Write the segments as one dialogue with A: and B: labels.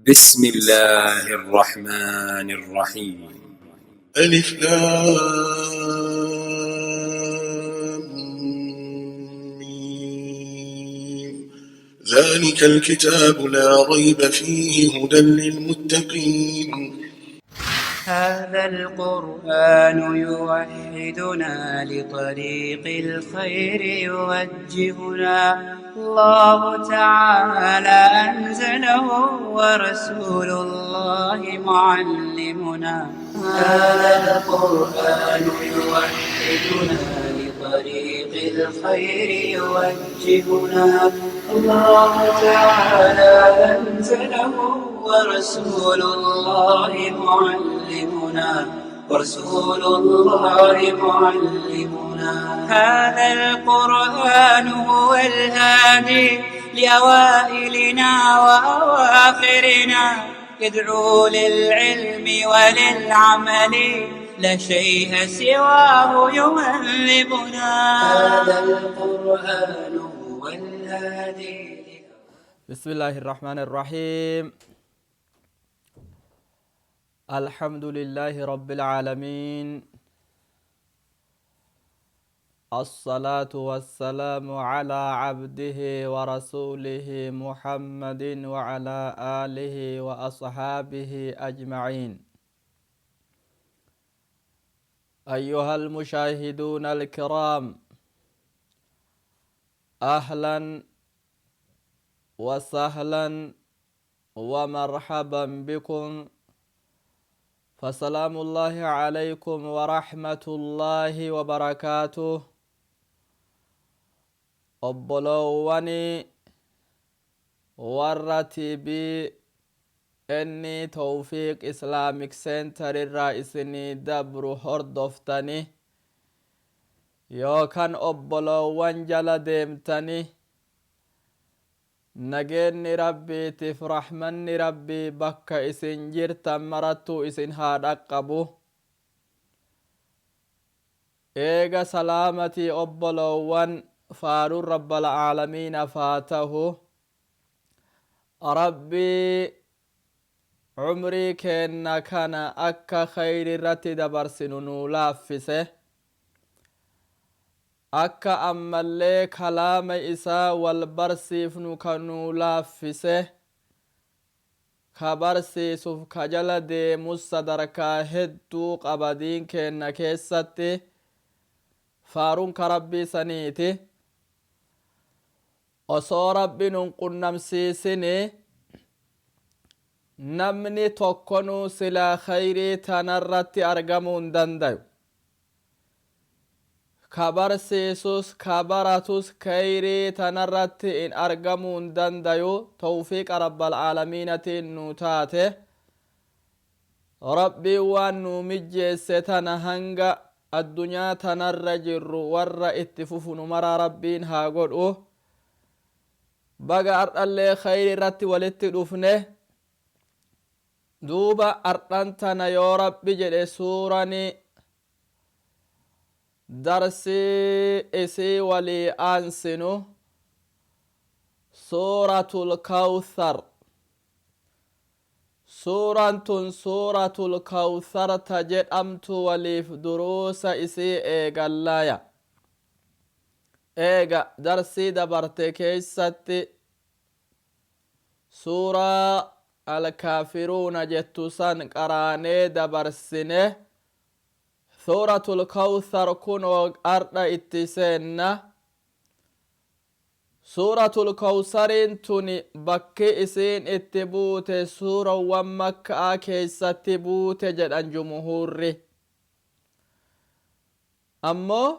A: بسم الله الرحمن الرحيم.
B: ألف لام ميم. ذلك الكتاب لا ريب فيه هدى للمتقين.
C: هذا القرآن يوحدنا لطريق الخير يوجهنا، الله تعالى أنزله ورسول الله معلمنا. هذا القرآن يوحدنا لطريق الخير يوجهنا، الله تعالى أنزله ورسول الله معلمنا، ورسول الله معلمنا. هذا القرآن هو الهادي لأوائلنا وأواخرنا، يدعو للعلم وللعمل، لا شيء سواه يهذبنا. هذا القرآن هو الهادي.
D: بسم الله الرحمن الرحيم. الحمد لله رب العالمين، الصلاة والسلام على عبده ورسوله محمد وعلى آله وأصحابه أجمعين. أيها المشاهدون الكرام، أهلا وسهلا ومرحبا بكم، فسلام الله عليكم ورحمة الله وبركاته. Obboloowwani warra TV inni Tawfiiq Islamic Center irraa isinii dabru hordoftani yookan obboloowwan jala deemtani, nageenni Rabbiitif rahmanni Rabbii bakka isin jirtan marattuu isin haa dhaqqabu. Eega salaamatii obboloowwan, faaruun Rabbal Aalamiinaf haa tahu. Rabbii umrii keenna kana akka kheyri irratti dabarsinu nuu laaffise. Akka ammallee kalaama isaa wal barsiifnu ka nuu laaffise. Ka barsiisuf ka jala deemus sadarkaa hedduu qaba diin keenna keessatti. Faarun ka Rabbii saniiti. Osoo Rabbi nun qunnamsiisini namni tokkonuu silaa kheyrii tanarratti argamuu hin dandayu. Ka barsiisus ka baratus kheyrii tanarratti in argamuu hin dandayu. Towfiiqa Rabbal Aalamiinatiin nuu taate. Rabbiin waan nuu mijjeesse tana hanga addunyaa tanarra jirru warra itti fufu nu maraa Rabbiin haa godhu. Baga ardhallee kheyrii irratti walitti dhufne. Duuba ardhan tana yoo Rabbi jedhe suurani darsii isii walii aansinu suuratul kawthar. Suuraan tun suuratul kawthar ta jedhamtu waliif duruusa isii eegallaaya. Eega darsii dabarte keeysatti Suuraa Al-Kaafiruuna jettu san qaraanee dabarsine. Suuratul Kawthar kunoo ardha itti seenna. Suuratul Kawsariin tuni bakki isiin itti buute suurawwan Makka'aa keessatti buute jedhan jumhuurri. Ammoo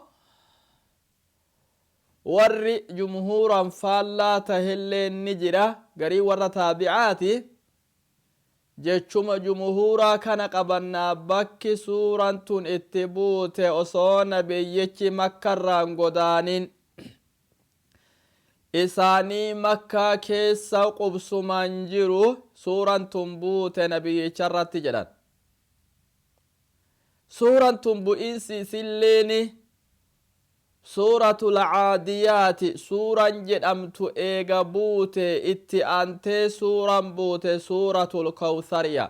D: warri jumhuuraan faallaa tahelleen ni jira. Garii warra taabi'aati jechuma jumhuuraa kana qabannaa bakki suuraan tun itti buute osoo nabiyyichi Makkarraan godaanin isaanii Makkaa keessa qubsumaan jiru suuraan tun buute nabiyyicharratti jedhan. Suuraan tun bu'iinsi isilleeni Suuratul Caadiyaati suuran jedhamtu eega buute itti aantee suuran buute Suuratul Kawthariya.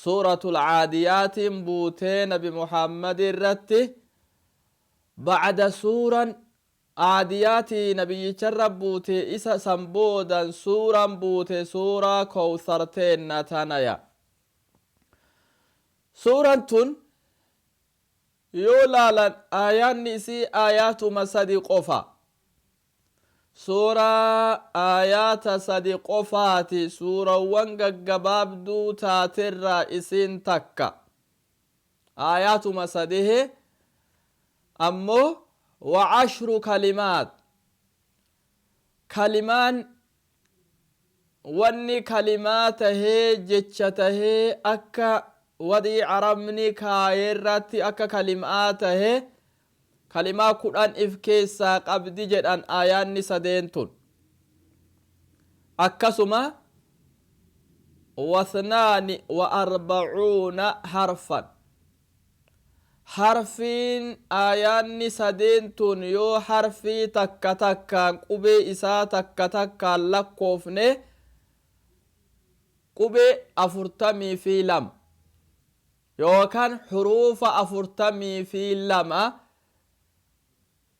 D: Suuratul Caadiyaatiin buutee Nabi Muhammad irratti bacda suuran Caadiyaatii nabiyyicharra buute, isa san boodan suuran buute suuraa Kawthar teenna tanaya. Suuran tun yoo laalan aayaanni isii aayaatuma sadi qofa. Suuraa aayaata sadi qofaati, suurawwan gaggabaabduu taaterraa isiin takka. Aayaatuma sadihi, ammoo wa ashru kalimaat, kalimaan wanni kalimaa tahee jecha tahee akka wadii arabni kaayeerratti akka kalimaa tahe kalimaa 10 if keessaa qabdi jedhan aayaanni sadeen tun. Akkasuma wathnaani wa arbacuuna harfan, harfiin aayaanni sadeen tun yoo harfii takka takkaan qubee isaa takka takkaan lakkoofne qubee 42 yookaan huruufa 42.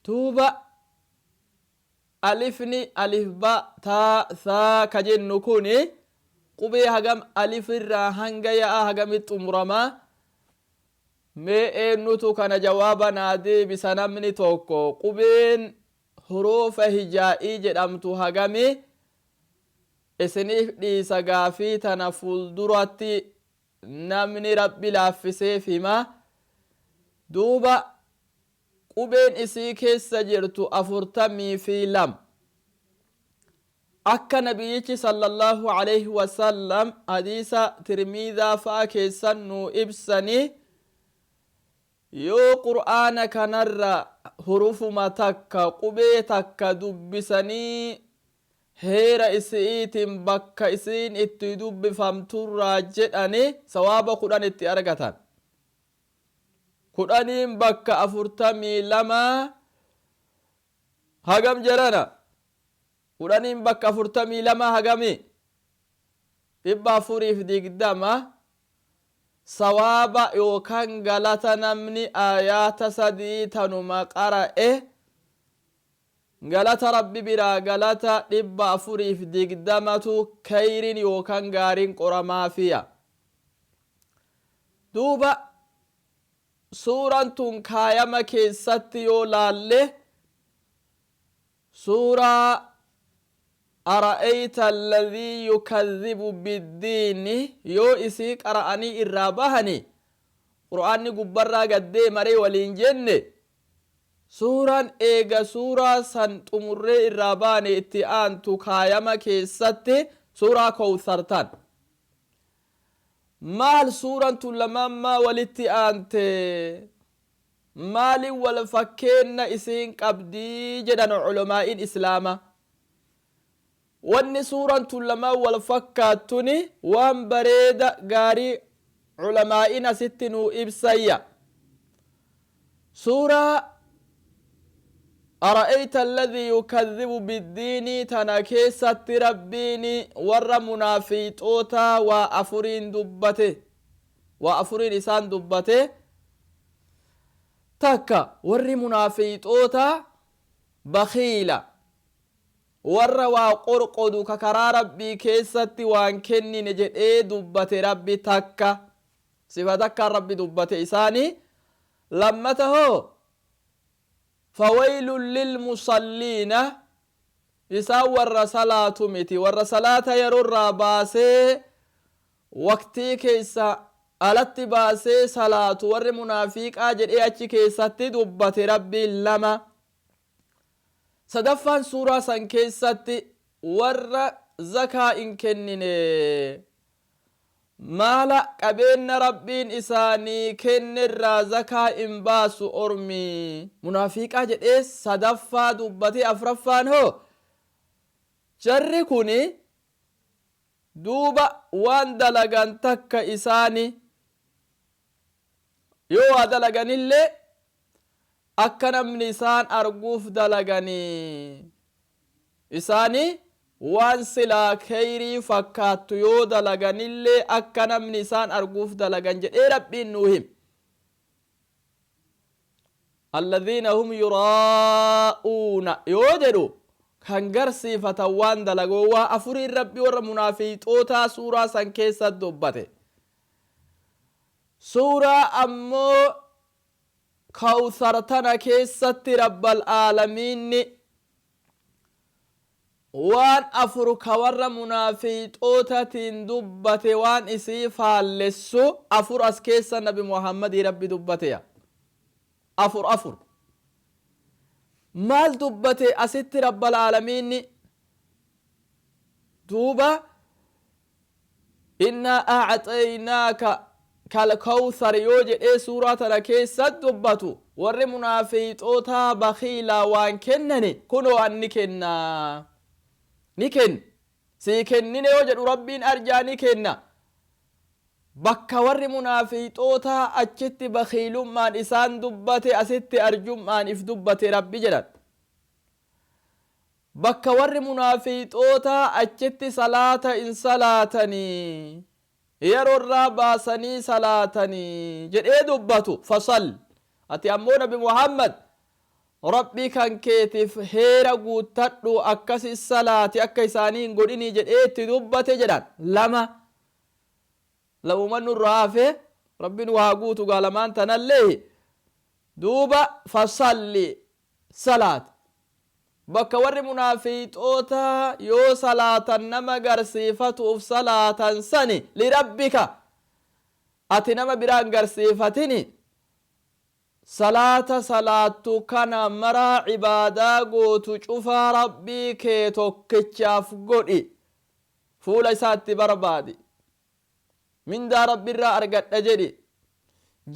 D: Duuba alifni alif, ba, taa, thaa ka jennu kun qubee hagam? Alif irraa hanga ya'a hagamitti xumuramaa? Mee eenyutu kana jawaaba naa deebisa? Namni tokko, qubeen huruufa hijaa'ii jedhamtu hagami? Isiniif dhiisa gaafii tana, fuulduratti namni Rabbi laaffiseef hima. Duuba qubeen isii keessa jirtu 42, akka nabiyyichi sallallahu alaihi wasallam hadiisa Tirmiidaa fa'a keessan nuu ibsanii. Yoo Qur'aana kanarra hurufuma takka, qubee takka dubbisanii heera isi'iitiin bakka isiin itti dubbifamturraa jedhani, sawaaba 10 itti argatan. 10n bakka 42 hagam jedhana? 10n bakka 42 hagami? 420 sawaaba yookaan galata namni aayaata sadii tanuma qara'e galata Rabbi biraa galata 420tu kayrin yookaan gaariin qoramaafiya. Duuba suuraan tun kaayama keessatti yoo laalle, suuraa ara'ayta alladhii yukadhibu biddiini yoo isii qara'anii irraa bahani, Qur'aanni gubbarraa gaddee maree waliin jenne, suuraan eega suuraa san xumurree irraa baane itti aantu kaayama keessatti suuraa Kowsartan. Maal suuraan tun lamaan maa walitti aante? Maalin wal fakkeenna isiin qabdii jedhan ulamaa'iin Islaama? Wanni suuraan tun lamaan wal fakkaattuni waan bareeda gaarii ulamaa'iin asitti nuu ibsayya. Suuraa ara'ayta alladhii yukadhibu biddiinii tana keessatti Rabbiin warra munaafiixootaa waa afuriin dubbate, waa afuriin isaan dubbate. Takka, warri munaafiixootaa bakiila, warra waa qorqodu, ka karaa Rabbii keessatti waan kennine jedhee dubbate Rabbi. Takka sifa takkaan Rabbi dubbate isaanii. Lammata hoo, fawaylun lilmusalliina, isaan warra salaatu miti, warra salaata yeroo irraa baasee waqtii keessa alatti baasee salaatu, warri munaafiqaa jedhee achi keessatti dubbate Rabbiin. Lama. Sadaffaan, suuraa san keessatti warra zakaa in kennine, maala qabeenya Rabbiin isaanii kennerraa zakaa in baasu ormi munaafiqaa jedhee sadaffaa dubbatee. Afraffaan hoo, jarri kuni duuba waan dalagan takka isaani yoo waa dalaganillee Akka namni isaan arguuf dalaganii. Isaani waan silaa kheyrii fakkaattu yoo dalaganillee akka namni isaan arguuf dalagan jedhee Rabbiin nuu hime. Alladhiina hum yuraa'uuna yoo jedhu kan garsiifatan waan dalagoo waa afuriin Rabbi warra munaafiixootaa suuraa san keessa dubbate. Suuraa ammoo Kawthar tana keessatti Rabbal Aalamiinni waan afur ka warra munaafiixootatiin dubbate waan isii faallessu afur as keessa nabi Muhammadii Rabbi dubbateya. Afur afur. Maal dubbate asitti Rabbal Aalamiinni? Duuba innaa a'xaynaaka kalkawthar yoo jedhee suuraa tana keessa dubbatu, warri munaafiixootaa bakhiilaa waan kennani kunoo an ni kennaa, ni kenna, sii kennine yoo jedhu Rabbiin arjaa ni kenna. Bakka warri munaafiixootaa achitti bakhiilummaan isaan dubbate, asitti arjummaan if dubbate Rabbi jedhan. Bakka warri munaafiixootaa achitti salaata hin salaatanii, yerorraa baasanii salaatanii jedhee dubbatu, fasal, ati ammoo nabi Muhammad Rabbii kan keetiif heera guuttadhu, akkasi salaati, akka isaanii hin godhinii jedhee itti dubbate jedhan. Lama lamuman nurraa hafe, Rabbi nu haa guutu gaa lamaan tanallee. Duuba fasalli, salaat. Bakka warri munaafiixootaa yoo salaatan nama garsiifatuuf salaatan sani, lirabbika, ati nama biraan garsiifatini, salaata salaattu kana maraa ibaadaa gootu cufaa Rabbii kee tokkichaaf godhi, fuula isaatti barbaadi, mindaa Rabbirraa argadha jedhi,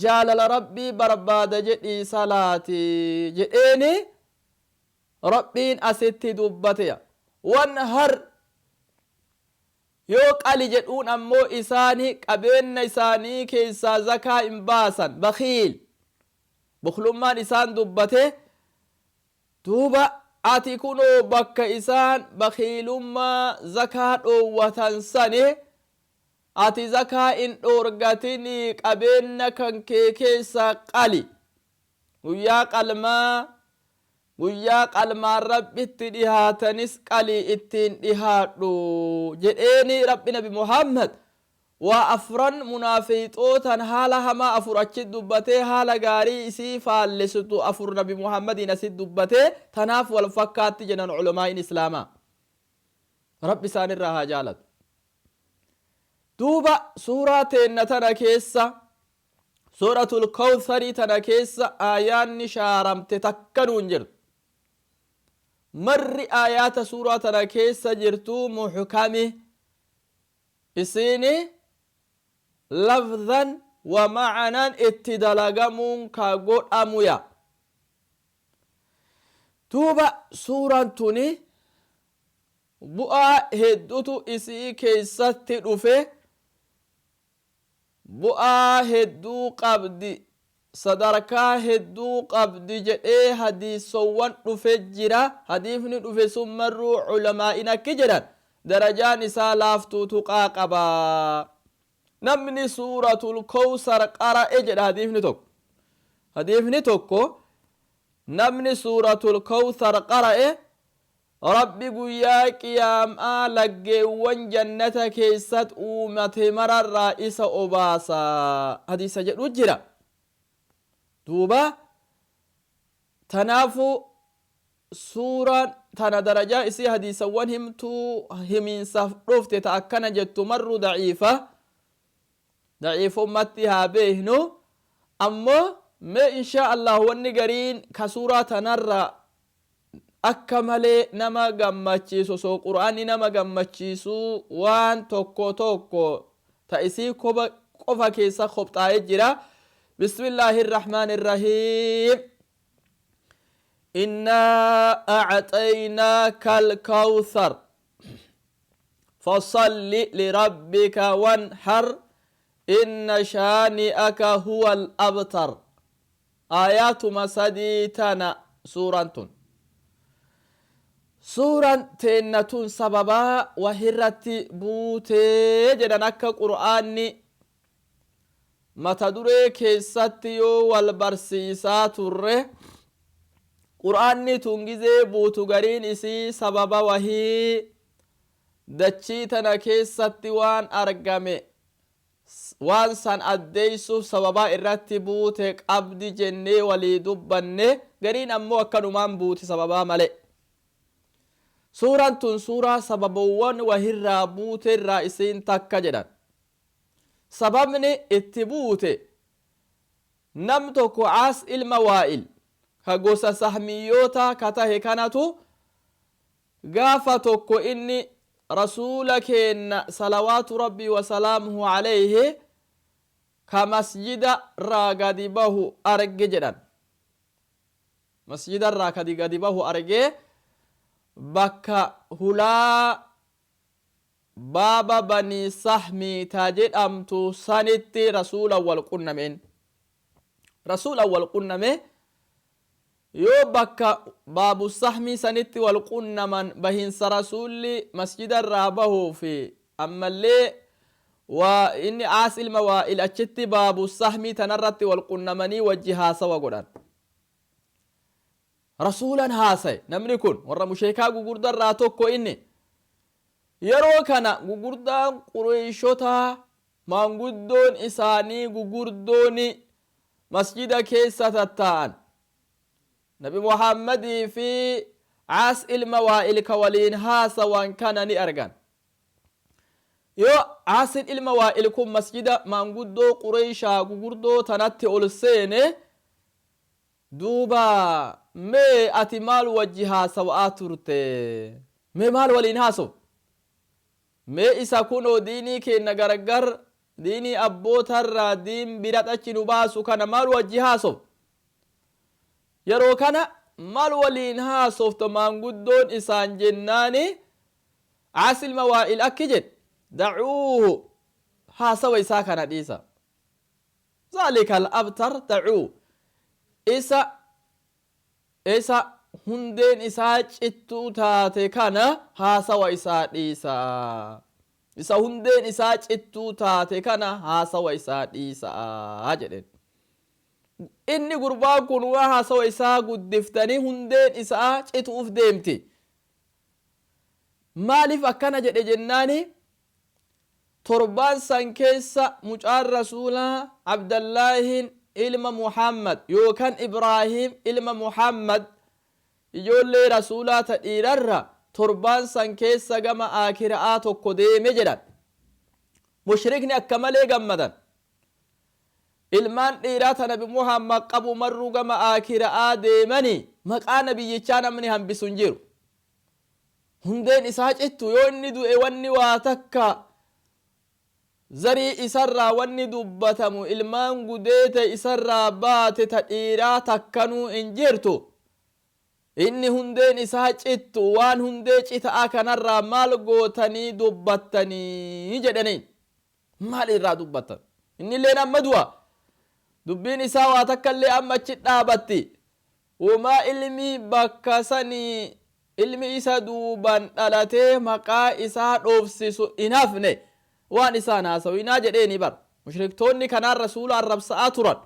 D: jaalala Rabbii barbaada jedhii salaati jedheeni Rabbiin asitti dubbateya. Wanhar yoo qali jedhuun ammoo isaani qabeenna isaanii keessaa zakaa hin baasan, bakhiil, bukhlummaan isaan dubbate. Duuba ati kunoo bakka isaan bakhiilummaa zakaa dhoowwatan sani ati zakaa hin dhoorgatinii qabeenna kan kee keessaa qali. Guyyaa qalmaa, guyyaa qalmaan Rabbitti dhihaatanis qalii ittiin dhihaadhu jedheeni Rabbi nabi Muhammad. Waa afran munaafiixootan haala hamaa afur achi dubbatee, haala gaarii isii faallessitu afur nabi Muhammadiin asit dubbatee, tanaaf wal fakkaatti jedhan ulamaa'iin islaamaa. Rabbi isaanirraa haa jaalatu. Duuba suuraa teenna tana keessa, suuratul Kawtharii tana keessa, aayaanni shaaramte takkanuu hin jirtu. Marri aayaata suuraa tana keessa jirtu muhkami, isiini lafzan wa ma'anan itti dalagamuun ka godhamuya. Duuba suuraan tuni bu'aa heddutu isii keessatti dhufe, bu'aa hedduu qabdi, sadarkaa hedduu qabdi jedhee hadiisowwan dhufe jira. Hadiifni dhufe sun marruu ulamaa'in akki jedhan darajaan isaa laaftuu tuqaa qaba. Namni suuratul Kowsar qara'e jedha hadiifni tokko. Hadiifni tokko, namni suuratul Kowsar qara'e Rabbi guyyaa qiyaam'aa laggeewwan jannata keessat uumate mararraa isa obaasa hadiisa jedhu jira. Duuba tanaafu suuraan tana darajaa isii hadiisawwan himtuu himiinsaaf dhufte ta akkana jettu marru daciifa, daciifummatti haa beeknu. Ammoo mee inshaa Allah wanni gariin ka suuraa tanarra akka malee nama gammachiisu, osoo qur'aanni nama gammachiisuu, waan tokko tokko ta isii koba qofa keessa kopxaa'ee jira. Bismillaahi irrahmaan irrahiim. Innaa a'xaynaaka alkawthar, fasalli lirabbika wanhar, inna shaani'aka huwa al-abtar. Aayaatuma sadii tana suuraan tun. Suuraan teenna tun sababaa wahirratti buutee jedhan. Akka Qur'aanni mata duree keessatti yoo wal barsiisaa turre, Qur'aanni tun gizee buutu gariin isii sababa wahii dachii tana keessatti waan argame waan san addeeysuuf sababaa irratti buute qabdi jennee walii dubbanne. Gariin ammoo akkanumaan buuti sababaa male. Suuraan tun suuraa sababawwan wahirraa buute irraa isiin takka jedhan. Sababni itti buute nam tokko, Caas ilma Waa'il, ka gosa Sahmiyyoota ka tahe kanatu, gaafa tokko inni Rasuula keenna salawaatu Rabbii wasalaamuhu alayhi ka masjida irraa gadi bahu arge jedhan. Masjida irraa kadi gadi bahu argee, bakka hulaa baaba Banii Sahmii ta jedhamtu sanitti Rasuula wal qunnameen. Rasuula wal qunname. Yoo bakka baabu Sahmii sanitti wal qunnaman, bahinsa Rasuulli masjida irraa bahuu fi ammallee waa inni Aas ilma Waa'il achitti baabu Sahmii tanarratti wal qunnamanii wajji haasawa godhan. Rasuulan haasaye. Namni kun warra musheekaa gugurda irraa tokko. Inni yeroo kana gugurdaan Qureeshotaa, maanguddoon isaanii gugurdooni masjida keessa tattaa'an, Nabi Muhammadii fi Caas ilma Waa'il ka waliin haasawan kana ni argan. Yoo Caasin ilma Waa'il kun masjida maanguddoo Qureeshaa gugurdoo tanatti ol seene, duuba mee ati maal wajji haasawa'aa turte? Mee maal waliin haasof? Mee isa kunoo diinii keenna gargar, diinii abbootarraa diin bira achi nu baasu kana maal wajji haasof? Yeroo kana maal waliin haasofta maanguddoon isaan jennaani, Caas ilma Waa'il akki jedhe: dacuuhu, haasawa isaa kana dhiisa. Zaalika al-abtar, dacuu isa hundeen isaa cittuu taate kana, haasawa isaa dhiisa. Isa hundeen isaa cittuu taate kana haasawa isaa dhiisa jedheen. Inni gurbaan kun waa haasawa isaa guddiftanii hundeen isaa cituuf deemti. Maaliif akkana jedhe jennaani, torbaan san keessa mucaan Rasuulaa Abdallaahin ilma Muhammad yookaan Ibraahim ilma Muhammad, ijoollee Rasuulaa ta dhiirarra, torbaan san keessa gama aakira'aa tokko deeme jedhan. Mushrikni akka malee gammadan. Ilmaan dhiiraa ta Nabi Muhammad qabu marruu gama aakira'aa deemanii maqaa nabiyyichaa namni hambisu hin jiru. Hundeen isaa cittu, yoo inni du'e wanni waa takka zarii isarraa wanni dubbatamu, ilmaan gudeete isarraa baate ta dhiiraa takkanuu hin jirtu. Inni hundeen isaa cittu, waan hundee cita'aa kanarraa maal gootanii dubbattanii jedhaniin. Maal irraa dubbattan? Innilleen amma du'a, dubbiin isaa waa takka illee amma achi dhaabatti. Womaa ilmi bakka sanii ilmi isa duuban dhalatee maqaa isaa dhoofsisu hin hafne, waan isaan haasawinaa jedheeni bar. Mushriktoonni kanaan Rasuula arrabsa'aa turan.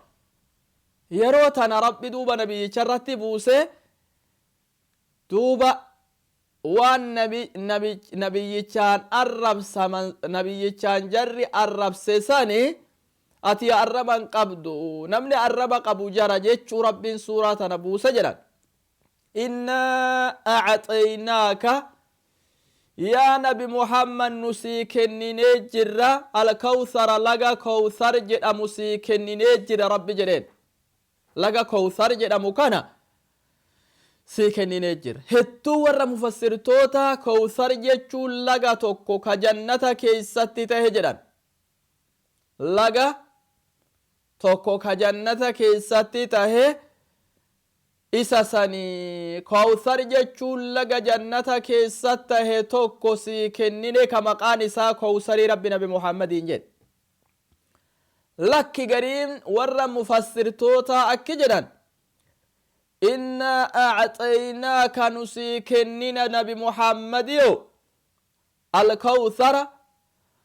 D: Yeroo tana Rabbi duuba nabiyyicha irratti buusee, duuba waan nabiyyichaan arrabsaman, nabiyyichaan jarri arrabse sani, ati arraba hin qabdu, namni arraba qabu jara jechuu Rabbiin suuraa tana buuse jedhan. Innaa acxaynaaka, yaa Nabi Muhammad, nu sii kenninee jirra alkawthara, laga Kawthar jedhamu sii kenninee jira Rabbi jedheen. Laga Kawthar jedhamu kana sii kenninee jira. Hedduu warra mufassirtoota Kawthar jechuun laga tokko ka jannata keessatti tahe jedhan. Laga tokko ka jannata keessatti tahe isa sanii. Kawthar jechuun laga jannata keessatti tahe tokko sii kennine, ka maqaan isaa Kawsarii Rabbi Nabi Muhammadiin jedhe. Lakki, gariin warra mufassirtootaa akki jedhan. Innaa acxaynaaka, nu sii kennina nabi Muhammadiyo, alkawthara,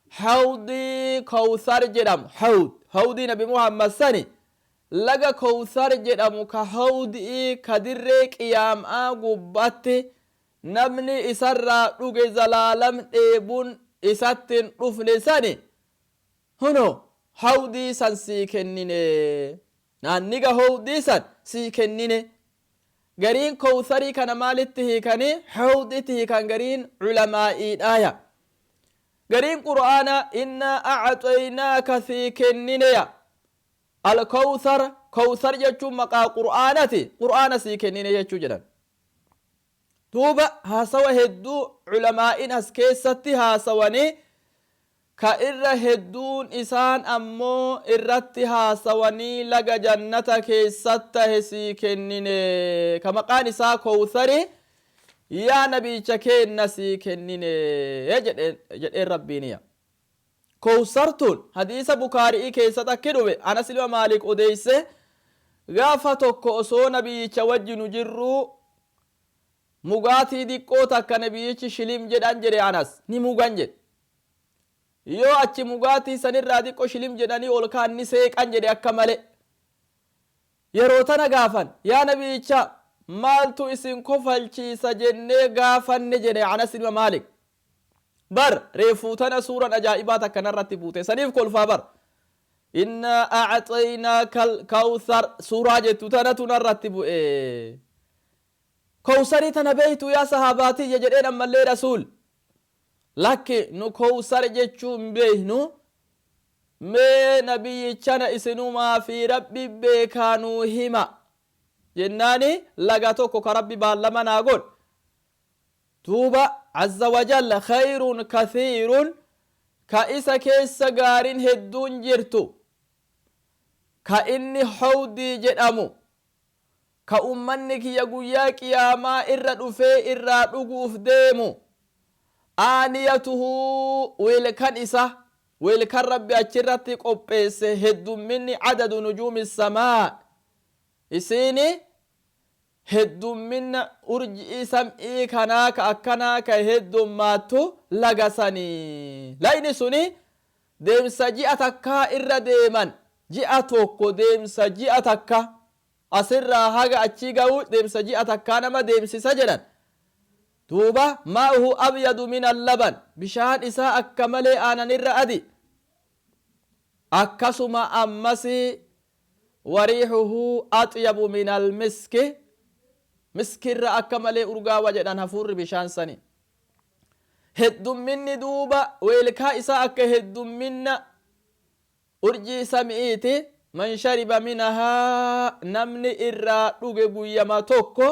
D: hawdii kawthar jedhamu. Hawd, hawdii nabi Muhammad sani, laga kawthar jedhamu, ka hawdii ka dirree qiyaam'aa gubbatti namni isarraa dhuge zalaalam dheebun isatti hin dhufne sani, huno hawdii san sii kennine, naanniga hawdii san sii kennine. Gariin kawtharii kana maalitti hiikanii? Hawditti hiikan gariin culamaa'iidhaaya. Gariin qur'aana innaa acxaynaaka sii kennineya alkawthar, kawthar jechuun maqaa qur'aanati, qur'aana sii kennine jechuu jedhan. Duuba haasawa hedduu culamaa'in as keessatti haasawanii, ka irra hedduun isaan ammoo irratti haasawanii, laga jannata keessat tahe sii kennine, ka maqaan isaa kowthari, yaa nabiicha keenna sii kennine jedheen rabbiiniya. Kowsartun hadiisa Bukaari'ii keessat akki dhufe, Anas ilma Maalik odeeyse: gaafa tokko osoo nabiyyicha wajji nu jirruu mugaatii diqqoo takka nabiyyichi shilim jedhan jedhe. Anas ni mugan jedhe. Yoo achi mugaatii sanirraa diqqo shilim jedhanii ol kaan, ni seeqan jedhe akka male. Yeroo tana gaafan, "Yaa nabiyyicha, maaltu isin kofalchiisa?" jennee gaafanne jedhe Anas ilma Maalik. "Bar reefuu tana suuran ajaa'ibaa takka narratti buute, saniif kolfaa bar. Innaa acxaynaaka alkawthar suuraa jettu tanatu narratti bu'e. Kowsarii tana beeytu yaa sahaabaatiyya?" jedheen. Ammallee rasuul, "Lakki, nu kowsar jechuu hin beeynu. Mee nabiyyichana, isinumaa fi rabbi beekaa nuu hima" jennaani, laga tokko ka rabbi baallama naa godhe duuba azza wajalla khayrun kathiirun, ka isa keessa gaarin hedduun jirtu, ka inni hawdii jedhamu, ka ummanni kiyya guyyaa qiyaamaa irra dhufee irraa dhuguuf deemu, aaniyatuhu, weelkan isa, weelkan rabbi achirratti qopheesse, heddumminni adadu nujuumi samaa, isiini heddumminna urji'ii sam'ii kanaa ka akkanaa ka heddummaattu laga sanii. Layni suni deemsa ji'a takkaa irra deeman, ji'a tokko, deemsa ji'a takka asirraa haga achii ga'uu, deemsa ji'a takkaa nama deemsisa jedhan. Duuba maa'uhu abyadu min allaban, bishaan isaa akka malee aananirra adi. Akkasuma ammas wariixuhu axyabu min almiski, miskirra akka malee urgaawa jedhan hafuurri bishaan sani. Heddumminni duuba weelkaa isaa akka heddumminna urjii sami'iiti. Man shariba minahaa, namni irraa dhuge guyyama tokko,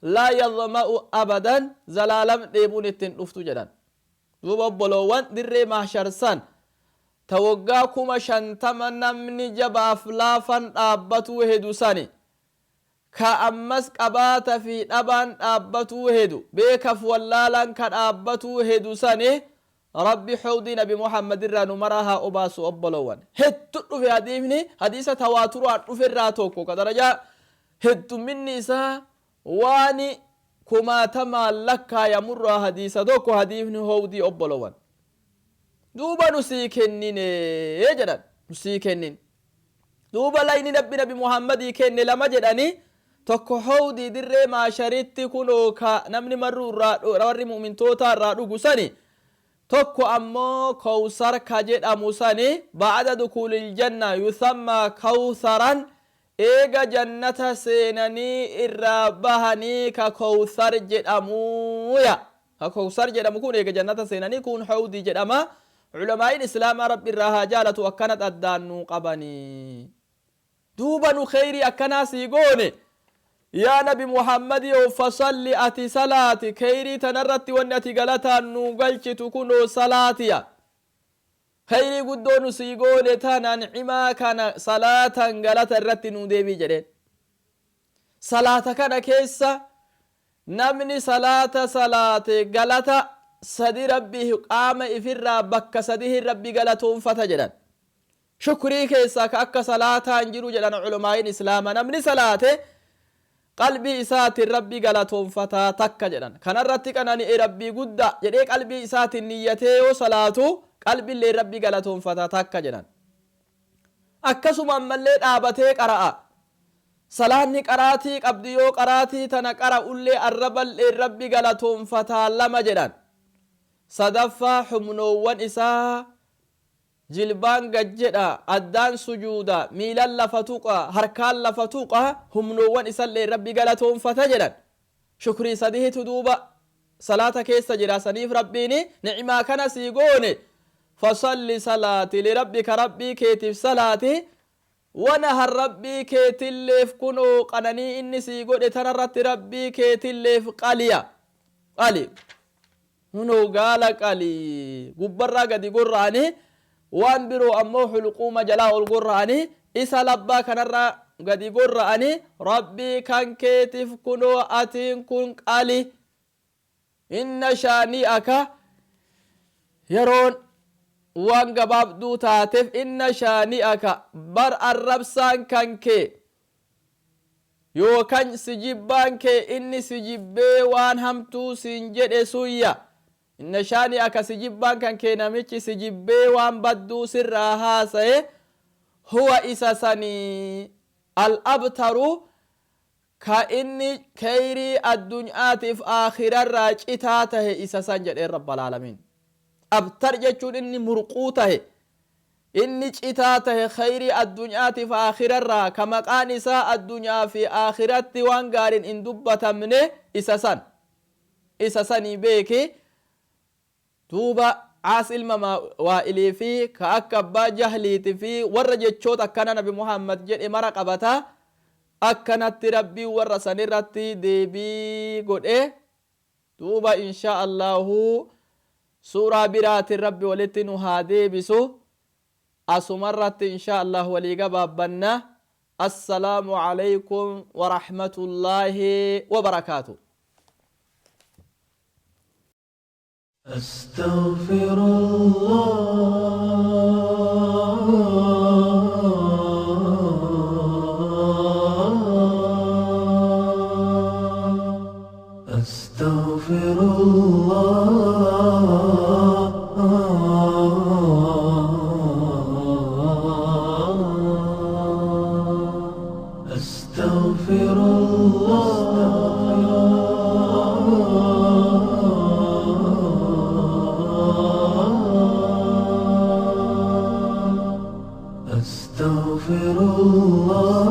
D: laa yadma'u abadan, zalaalam dheebuun ittiin dhuftu jedhan. Duuba obboloowwan, dirree mahshar san ta waggaa 50,000 namni jabaaf laafan dhaabbatuu hedu sani, ka ammas qabaata fi dhabaan dhaabbatuu hedu, beekaf wallaalaan ka dhaabbatuu hedu sani, rabbi hawdii nabi Muhammad irraa nu maraa haa obaasu. Obboloowwan, heddu dhufe hadiifni, hadiisa tawaaturaan dhufe irraa tokko, ka darajaa heddumminni isaa waani kumaatamaan lakkaayamurraa hadiisa tokko, hadiifni hawdii obboloowwan. Duuba nu sii kennine jedhan, nu sii kennin. Duuba layni nabbi nabi Muhammadii kenne lama jedhani: tokko hawdii dirree maasharitti kunoo ka namni marruu irraa, warri mu'mintootaa irraa dhugu sani; tokko ammoo kawsar ka jedhamu sani, ba'ada dukuulil janna yusammaa kawsaran, eega jannata seenanii irraa bahanii ka kawsar jedhamuuya. Ka kawsar jedhamu kun eega jannata seenanii, kun hawdii jedhama. Culamaa'iin islaamaa rabbi irraa haa jaalatu akkanat addaan nuu qabanii. Duuba nu kheyrii akkanaa sii goone yaa nabi Muhammadii, fasalli, ati salaati. Kheyrii tanarratti wanni ati galataan nuu galchitu kunoo salaatiya. Kheyrii guddoo nu sii goone tana, ni'imaa kana, salaatan galata irratti nuu deebii jedheen. Salaata kana keessa namni salaata salaate galata sadi rabbi qaama ifirraa bakka sadihin rabbi galatoonfata jedhan. Shukrii keessaa ka akka salaataa hin jiru jedhan culumaa'iin islaama. Namni salaate Qalbii isaatiin Rabbii galatoonfataa takka jedhan. Kanarratti qanani'e Rabbii guddaa jedhee qalbii isaatiin niyyatee yoo salaatu qalbiillee Rabbii galatoonfataa takka jedhan. Akkasuma ammallee dhaabatee qara'a. Salaanni qaraatii qabdi, yoo qaraatii tana qara'ullee arraballee Rabbi galatoonfataa lama jedhan. Sadaffaa, humnoowwan isaa jilbaan gad jedha, addaan sujuuda, miilan lafa tuqa, harkaan lafa tuqa, humnoowwan isallee Rabbi galatoonfata jedhan. Shukrii sadihitu duuba salaata keessa jira. Saniif Rabbiin ni'imaa kana sii goone, fasalli salaati lirabbika, Rabbii keetiif salaati, wanahar, Rabbii keetilleef kunoo qananii inni sii godhe tanarratti Rabbii keetilleef qaliya qali. Kunoo gaala qali gubbarraa gadi gorra'anii, waan biroo ammoo hulquuma jalaa ol gorra'anii, isa labbaa kanarraa gadi gorra'anii, Rabbii kan keetiif kunoo atiin kun qali. Inna shaani'aka, yeroon waan gabaabduu taateef, inna shaani'aka, bar arrabsaan kan kee yookan si jibbaan kee inni si jibbee waan hamtuu siin jedhe suyya, inna shaani'aka, si jibbaan kan kee, namichi si jibbee waan badduu sirraa haasaye, huwa, isa sanii, al-abtaru, ka inni keyrii addunyaatiif aakhirarraa citaa tahe isa san jedheen Rabbal aalamiin. Abtar jechuun inni murquu tahe, inni citaa tahe kheyrii addunyaatiif aakhirarraa, ka maqaan isaa addunyaa fi aakhiratti waan gaarin hin dubbatamne isa san. Isa sanii beeki. Duuba Caas ilma Waa'ilii fi ka akka abbaa Jahliiti fi warra jechoota akkana Nabi Muhammad jedhe mara qabata. Akkanatti Rabbiin warra sanirratti deebii godhe. Duuba insha Allahu suuraa biraatiin Rabbi walitti nu haa deebisu. Asumarratti insha Allah walii gabaabbanna. Assalaamu alaykum wa rahmatullaahi wa barakaatu.
E: أستغفر الله، أستغفر الله، أستغفر الله، أستغفر الله.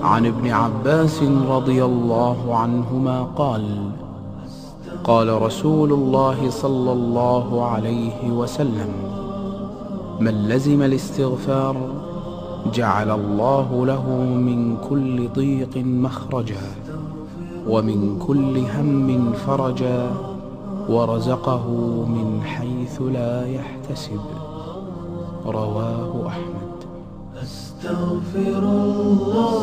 F: عن ابن عباس رضي الله عنهما قال: قال رسول الله صلى الله عليه وسلم: من لزم الاستغفار جعل الله له من كل ضيق مخرجا، ومن كل هم فرجا، ورزقه من حيث لا يحتسب. رواه أحمد.
E: أستغفر الله،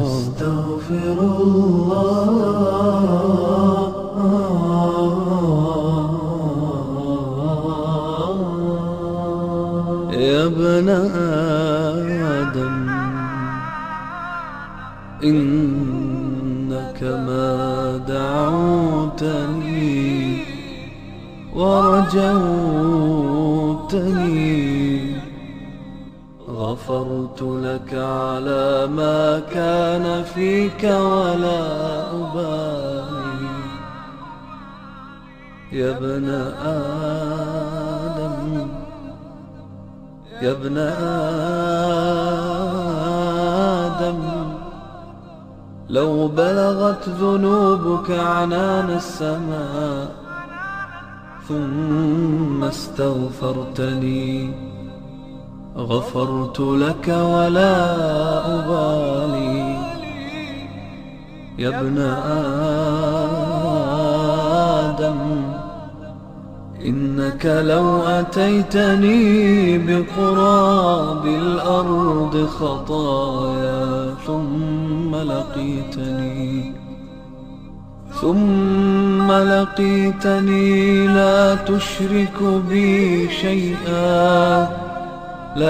E: أستغفر الله. يا ابن آدم، إنك ما دعوتني ورجوتني غفرت لك على ما كان فيك ولا أبالي. يا ابن آدم، يا ابن آدم، لو بلغت ذنوبك عنان السماء ثم استغفرتني غفرت لك ولا أبالي. يا ابن آدم، إنك لو أتيتني بقراب الأرض خطايا ثم لقيتني ثم لقيتني لا تشرك بي شيئا.